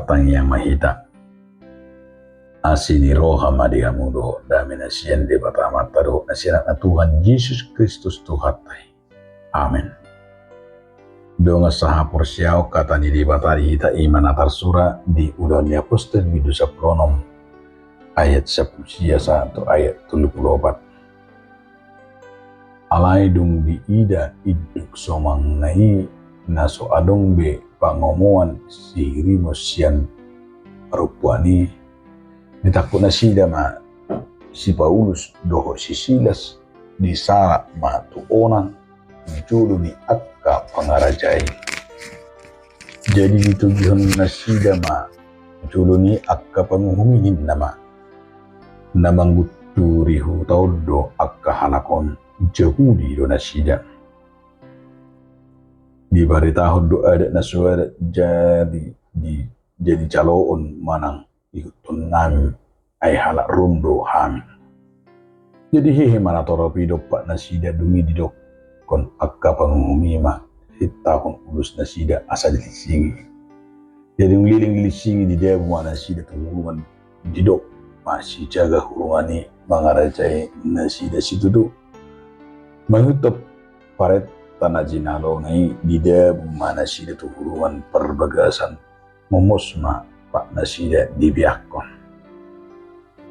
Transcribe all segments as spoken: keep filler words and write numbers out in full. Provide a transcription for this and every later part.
Martangiang ma hita. Asi ni roha ma di hamu dohot dame na sian Debata Amanta dohot na sian Anakna Tuhan Jesus Kristus Tuhanta i. Amen. Dongan sahaporseaon, hata ni Debata di hita i ma na tarsurat di Ulaon ni Apostel bindu sampulu onom ayat sampulu sia sahat tu ayat tolu pulu opat. Alai dung diida induk somangna i na so adong be pangomoan sihirimon sian parompuan i, ditangkup nasida ma si Paulus dohot si Silas, disarat ma tu onan tu jolo ni angka pangaraja i. Jadi ditogihon nasida ma tu jolo ni angka panguhum i, ninna ma: Na mangunturi huta on do angka halak on, Jahudi do nasida. Dibaritahon do adat na so adat, jadi di, jadi jaloon manang ihuthon nami, ai halak Rom do hami. Jadi hehe ma natorop i dompak nasida, dung i didokkon angka panguhum i ma: Hintahon ulos nasida asa dilinsingi. Jadi dung leleng dilinsingi, didabu ma nasida tu hurungan, didok ma sijaga hurungan i mangarajai nasida situtu. Mangihuthon parenta na jinalona i, didabu ma nasida tu hurungan parbagasan, momos ma pat nasida dibeakkon.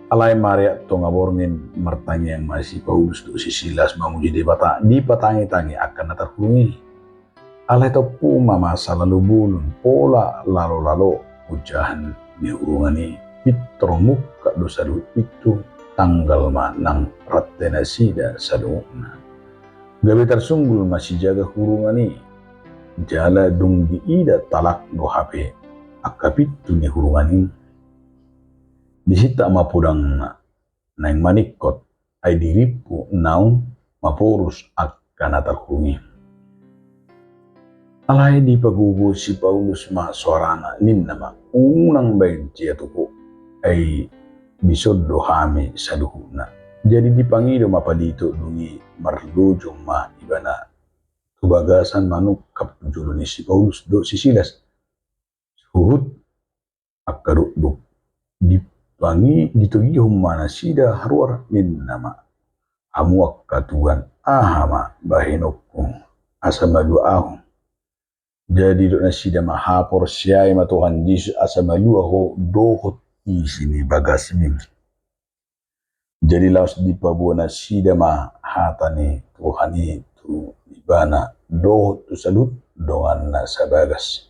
Alai mareak tonga borngin, martangiang ma si Paulus dohot si Silas mamuji Debata, dipatangitangi angka na tarhurung i. Alai tompu ma masa lalu bolon, pola lalolalo, ojahan ni hurungan i pintor mungkap do saluhut pintu, tanggal ma nang rante nasida saluhutna. Gabe tarsunggul ma sijaga hurungan i, jala dung diida talak do hape angka pintu ni hurungan i, disintak ma podangna, naeng maningkot, ai dirimpu naung maporus angka na tarhurung i. Alai dipagogo si Paulus ma soarana, ninna ma: Unang baen jea toko, ai dison do hami saluhutna. Jadi dipangido ma palito, dung i marlojong ma ibana tu bagasan manungkap tu jolo ni si Paulus dohot si Silas. Huhut angka dokdok, dipangi-, ditogihon ma nasida haruar, ninna ma: Hamu angka tuan, aha ma bahenonku asa malua ahu? Jadi didok nasida ma: Haporseai ma Tuhan Jesus asa malua ho dohot isi ni bagasmi. Jadi laos dipaboa nasida ma hata ni Tuhan i tu ibana dohot tu saluhut donganna sabagas.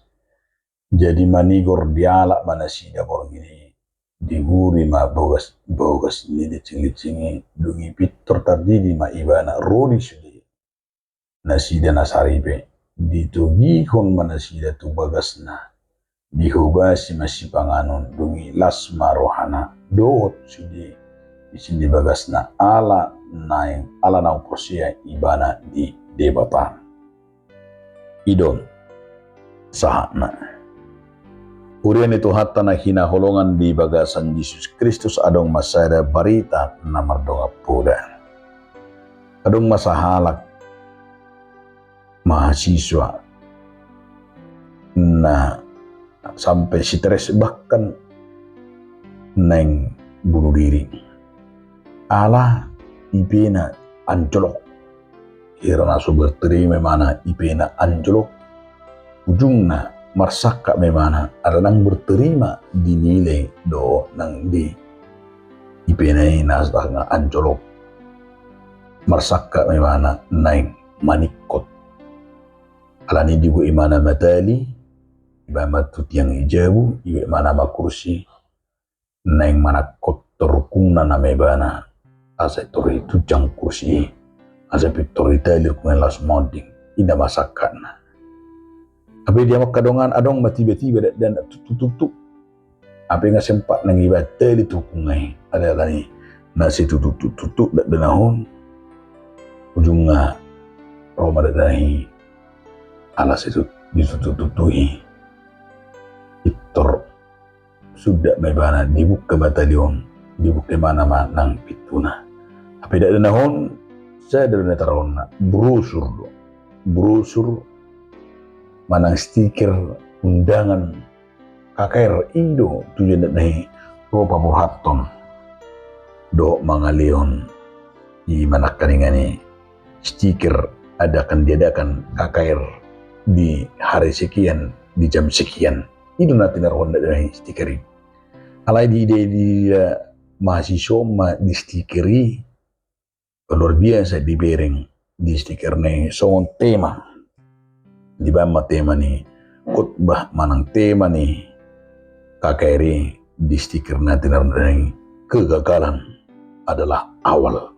Jadi manigor dialap ma nasida borngin i, diguri ma bogas, bogas ni lincing-lincing i, dung i pintor tardidi ma ibana ro di sude nasida na saripe. Ditogihon ma nasida tu bagasna, dihobasi ma sipanganon, dung i las ma rohana dohot sude isi ni bagasna, ala naeng, ala naung porsea ibana di Debata. I do on sahatna. Huria ni Tuhanta na hinaholongan di bagasan Jesus Kristus, adong ma sada barita na mardongan poda. Adong ma sahalak mahasiswa na sampe stres, bahkan naeng bunuh diri. Ala I P-na anjlok. Hira na so berterima ibana, I P-na anjlok. Ujungna marsangkap ma ibana, ala naung berterima di nilai dohot nang di I P-na i na anjlok. Marsangkap ma ibana naeng maningkot. Alani i dibuat ibana ma tali, dibaen ma tu tiang i jabu, dibaen ibana ma kursi, naeng manangkot torukungna nama ibana, asa pintor ditunjang kursi i, asa pintor ditali rukungna i laos monding, i nama sangkapna. Hape di hamu angka dongan, adong ma tiba-tiba dakdanak tutu-tutu. Hape nga sempat nang iba tali tu rukungna i, alai alani na situtu-tutu dakdanak on, ujungna ro ma dakdanak i, ala situtu, ditutu-tutu i. Pintor sundat ma ibana, dibuka ma tali on, dibuka ibana ma nang pintuna. Hape dakdanak on, sada do na taronna, brosur do. Brosur manang stiker undangan KKR i do tujuanna, ro paborhathon dohot mangalehon i ma nangkaningan i stiker adakan diadakan KKR di hari sekian, di jam sekian. I do na tinaruhon na i stiker i. Alai diida-ida mahasiswa ma di stiker i, luar biasa dibereng di stiker na i songon tema. Dibaen ma tema ni khotbah manang tema ni KKR i di stiker na tinaruhon na i, kegagalan adalah awal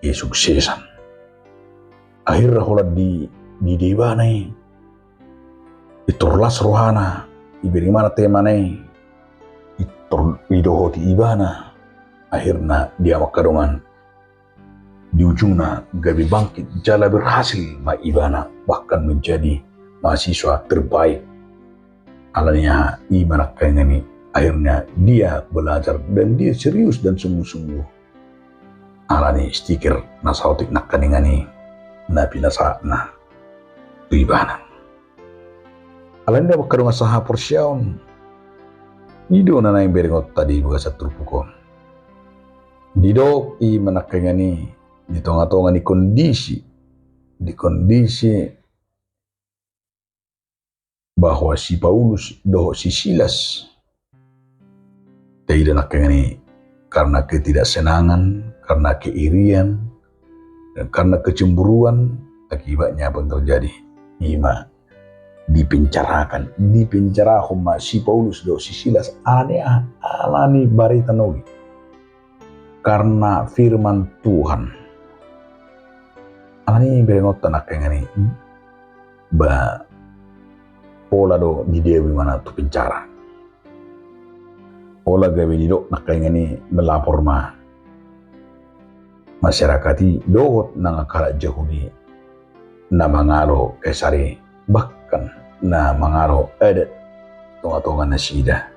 kesuksesan. Akhirna holan di, diida ibana i, pintor las rohana, dibereng ibana tema na i, pintor didohoti ibana, akhirna dia ma angka dongan, di ujungna gabe bangkit jala berhasil ma ibana, bahkan menjadi mahasiswa terbaik. Alani aha? I ma nangkaningan i, akhirnya dia belajar dan dia serius dan sungguh-sungguh. Alani stiker na saotik nangkaningan i na pinasahatna tu ibana. Alani na angka dongan sahaporseaon, i do na naeng berengonta di bagasan turpuk on. Didok i ma nangkaningan i di tonga-tonga ni kondisi, di kondisi bahwa si Paulus dohot si Silas, taida nangkaningan i, karena ketidaksenangan, karena keirian, dan karena kecemburuan, akibatnya apa yang terjadi? I ma dipenjarakan, dipenjarahon ma si Paulus dohot si Silas. Alani aha? Alani barita na uli, karena firman Tuhan. Alani berengonta nangkaningan i, ba pola do didabu ibana tu penjara. Pola gabe didok nangkaningan i, melapor ma masyarakat i dohot nang angka halak Jahudi na mangalo Kaisar i, bahkan na mangalo adat tonga-tonga nasida.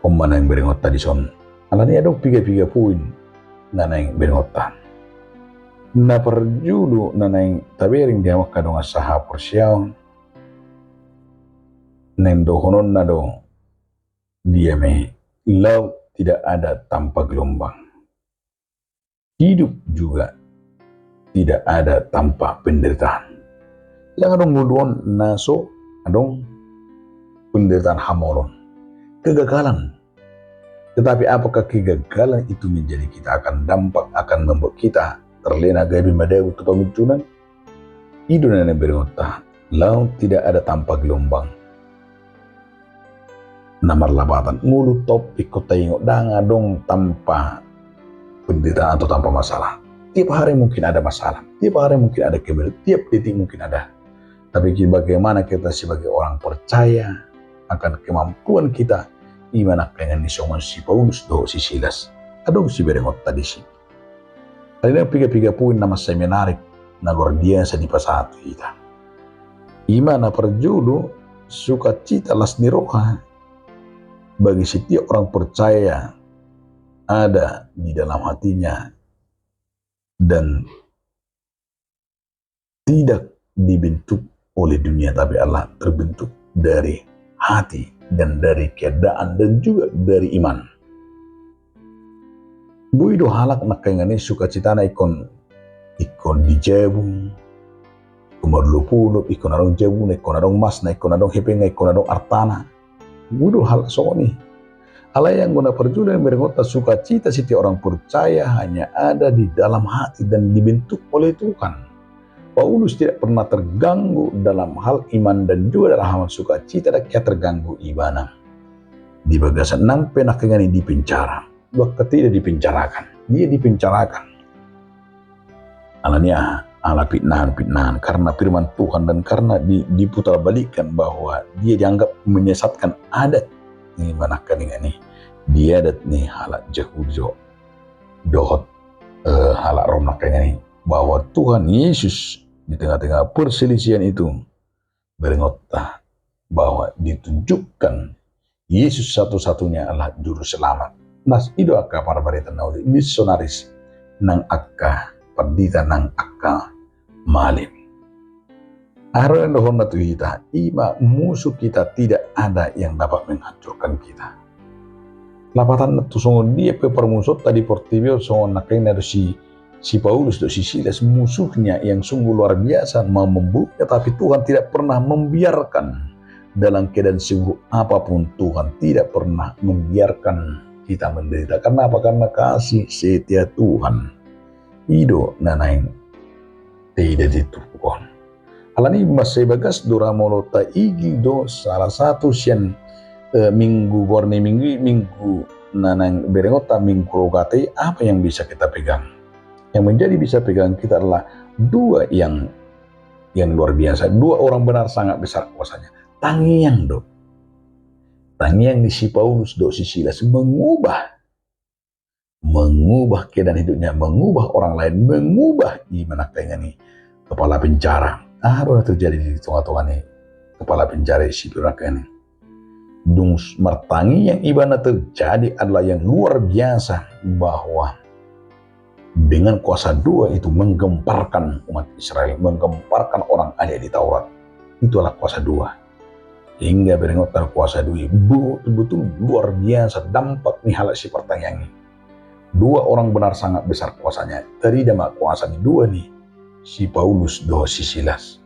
On ma naeng berengonta dison. Alani adong piga-piga poin na naeng berengonta. Na parjolo na naeng tabereng di hamu angka dongan sahaporseaon, naeng dohononna do, dia ma i, laut tidak ada tanpa gelombang. Hidup juga tidak ada tanpa penderitaan. Ndang adong ngolu on na so adong penderitaan, hamoraon, kegagalan. Tetapi apakah kegagalan itu menjadi kita akan dampak, akan membuat kita terlena gabe madabu tu pangunjunan? I do na naeng berengonta, laut tidak ada tanpa gelombang. Na marlapatan, ngolu topik ingkon taingot, ndang adong tanpa penderitaan atau tanpa masalah. Tiap hari mungkin ada masalah, tiap hari mungkin ada kebel, tiap detik mungkin ada. Tapi ki-, bagaimana kita sebagai orang percaya akan kemampuan kita, i ma nangkaningan i songon si Paulus dohot si Silas. Adong siberengonta disi. Alani adong piga-piga poin na mansai menarik, na luar biasa dipasahat tu hita. I ma na parjolo, sukacita las ni roha bagi setiap orang percaya ada di dalam hatinya dan tidak dibentuk oleh dunia, tapi Allah terbentuk dari hati dan dari keadaan dan juga dari iman. Boi do halak nangkaningan i sukacitana ingkon, ingkon di jabu, ingkon marolopolop, ingkon adong jabuna, ingkon adong masna, ingkon adong hepengna, ingkon adong artana. Boi do halak songon i. Alai anggo na parjolo naeng berengonta, sukacita setiap orang percaya hanya ada di dalam hati dan dibentuk oleh Tuhan. Paulus tidak pernah terganggu dalam hal iman dan juga dalam hal sukacita, ndang hea terganggu ibana. Di bagasan nang pe nangkaningan i di penjara, bahkan tidak dipenjarakan, dia dipenjarakan. Alani aha? Ala pitnaan-pitnaan, karena firman Tuhan dan karena di-, diputarbalikkan bahwa dia dianggap menyesatkan adat. I ma nangkaningan i, di adat ni halak Jahudi dohot, eh, halak Rom nangkaningan i, bahwa Tuhan Yesus di tengah-tengah perselisihan itu, berengonta bahwa ditunjukkan Yesus satu-satunya adalah Juru Selamat. Las i do angka parbarita na uli, misionaris nang angka pandita nang angka malim. Aha do na nidokhonna tu hita, ima musuh kita, tidak ada yang dapat menghancurkan kita. Lapatanna tu songon dia pe parmusuhonta di portibi on, songon nangkin na do si, si Paulus dohot si Silas, musuhnya yang sungguh luar biasa mau membunuhnya, tapi Tuhan tidak pernah membiarkan. Dalam keadaan seburuk apapun, Tuhan tidak pernah membiarkan kita menderita. Karena apa? Karena kasih setia Tuhan. I do na naeng taida di turpuk on. Alani i mansai bagas do ra molo taigil do salah satu sian, eh, minggu, goar ni minggu i, minggu na naeng berengonta, Minggu Rogate i, apa yang bisa kita pegang? Yang menjadi bisa pegang kita adalah dua yang, yang luar biasa. Dua orang benar sangat besar kuasanya. Tangiang do. Tangiang ni si Paulus dohot si Silas mengubah, mengubah keadaan hidupnya, mengubah orang lain, mengubah, ima nangkaningan i, kepala penjara. Aha do na terjadi di tonga-tonga ni kepala penjara i, sipir nangkaningan i? Dung martangiang ibana, terjadi adalah yang luar biasa, bahwa dengan kuasa doa itu menggemparkan umat Israel, menggemparkan orang ahli-ahli Taurat. Itu adalah kuasa doa. Hingga berengonta kuasa doa i betul-betul luar biasa dampak ni halak sipartangiang i. Dua orang benar sangat besar kuasanya. Tarida ma kuasa ni dua ni, si Paulus dohot si Silas.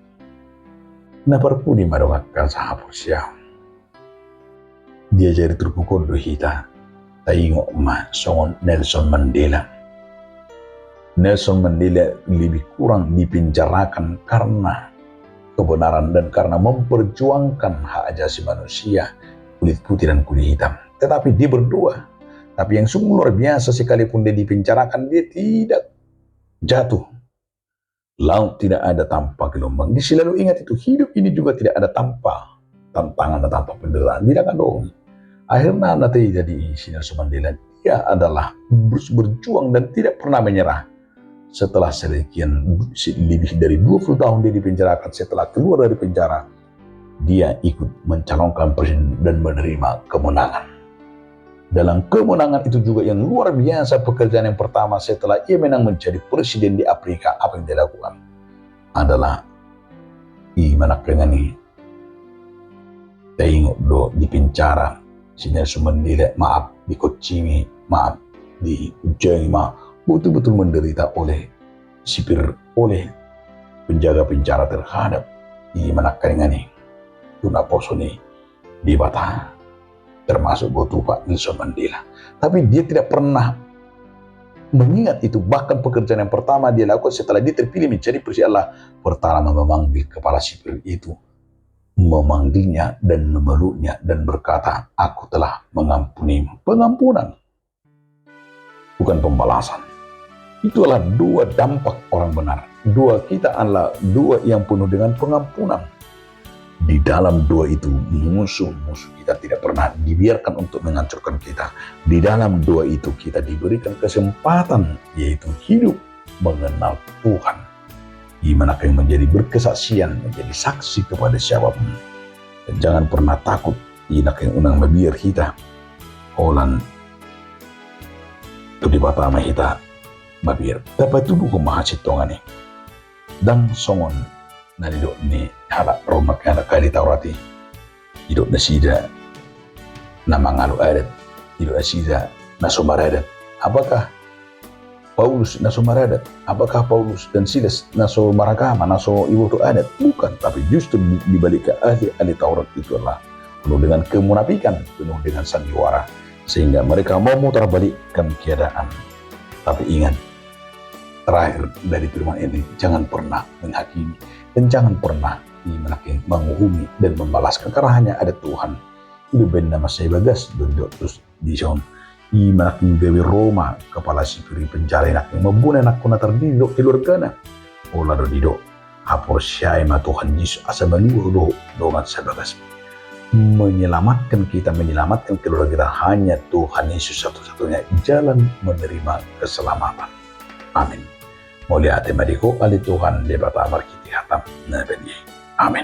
Na parpudi ma dongan sahaporseaon. Diajari turpuk on do hita, taingot ma songon Nelson Mandela. Nelson Mandela lebih kurang dipenjarakan karena kebenaran dan karena memperjuangkan hak asasi manusia kulit putih dan kulit hitam. Tetapi dia berdoa. Tapi yang sungguh luar biasa, sekalipun dia dipenjarakan, dia tidak jatuh. Laut tidak ada tanpa gelombang. Dia selalu ingat itu, hidup ini juga tidak ada tanpa tantangan dan tanpa penderitaan. Tidak ada dong. Akhirnya nanti jadi si Nelson Mandela, dia adalah terus berjuang dan tidak pernah menyerah. Setelah sekian, lebih dari dua puluh tahun dia dipenjarakan, setelah keluar dari penjara, dia ikut mencalonkan presiden dan menerima kemenangan. Dalam kemenangan itu juga yang luar biasa, pekerjaan yang pertama setelah ia menang menjadi presiden di Afrika, apa yang dia lakukan adalah, ima nangkaningan i, taingot do dipenjara si Nelson Mandela, maaf, dikoncingi, maaf, dihujani, maaf, betul-betul menderita oleh sipir, oleh penjaga penjara terhadap, ima nangkaningan i, tu naposo ni Debata, termasuk do tu Pak Nelson Mandela. Tapi dia tidak pernah mengingat itu. Bahkan pekerjaan yang pertama dia lakukan setelah dia terpilih menjadi presiden adalah pertama memanggil kepala sipir itu, memanggilnya dan memeluknya dan berkata, "Aku telah mengampunimu." Pengampunan, bukan pembalasan. Itulah dua dampak orang benar. Doa kita adalah doa yang penuh dengan pengampunan. Di dalam doa itu, musuh-musuh kita tidak pernah dibiarkan untuk menghancurkan kita. Di dalam doa itu, kita diberikan kesempatan, yaitu hidup mengenal Tuhan. Ima nangkaningan i, menjadi berkesaksian, menjadi saksi kepada siapapun. Dan jangan pernah takut, ima nangkaningan i, unang mabiar hita. Holan tu Debata ma hita mabiar. Tapatuduhon ma hasintongan i. Ndang songon na nidok ni halak Roma, halak ahli Taurat i. Didok nasida na mangalo adat, didok nasida na so maradat. Apakah Paulus na so maradat? Apakah Paulus dan Silas na so maragama, na so iboto adat? Bukan, tapi justru di, di balik ahli-ahli Taurat itu adalah penuh dengan kemunafikan, penuh dengan sandiwara, sehingga mereka mau memutarbalikkan keadaan. Tapi ingat, terakhir dari firman ini, jangan pernah menghakimi dan jangan pernah, ima nangkaningan i, menghukumi dan membalaskan, karena hanya ada Tuhan. I do umbahen na mansai bagas do didok tu dison, ima nangkaningan i, gabe ro ma kepala sipir i penjara i, nangkaningan i, mambunuh anakna na tardidi dohot keluargana. Pola do didok, haporseai ma Tuhan Jesus asa malua do dongan sabagasmi. Menyelamatkan kita, menyelamatkan keluarga kita, hanya Tuhan Yesus satu-satunya jalan menerima keselamatan. Amin. Mauliate ma di Ho ale Tuhan Debata marhite hataM na badia i. Amin.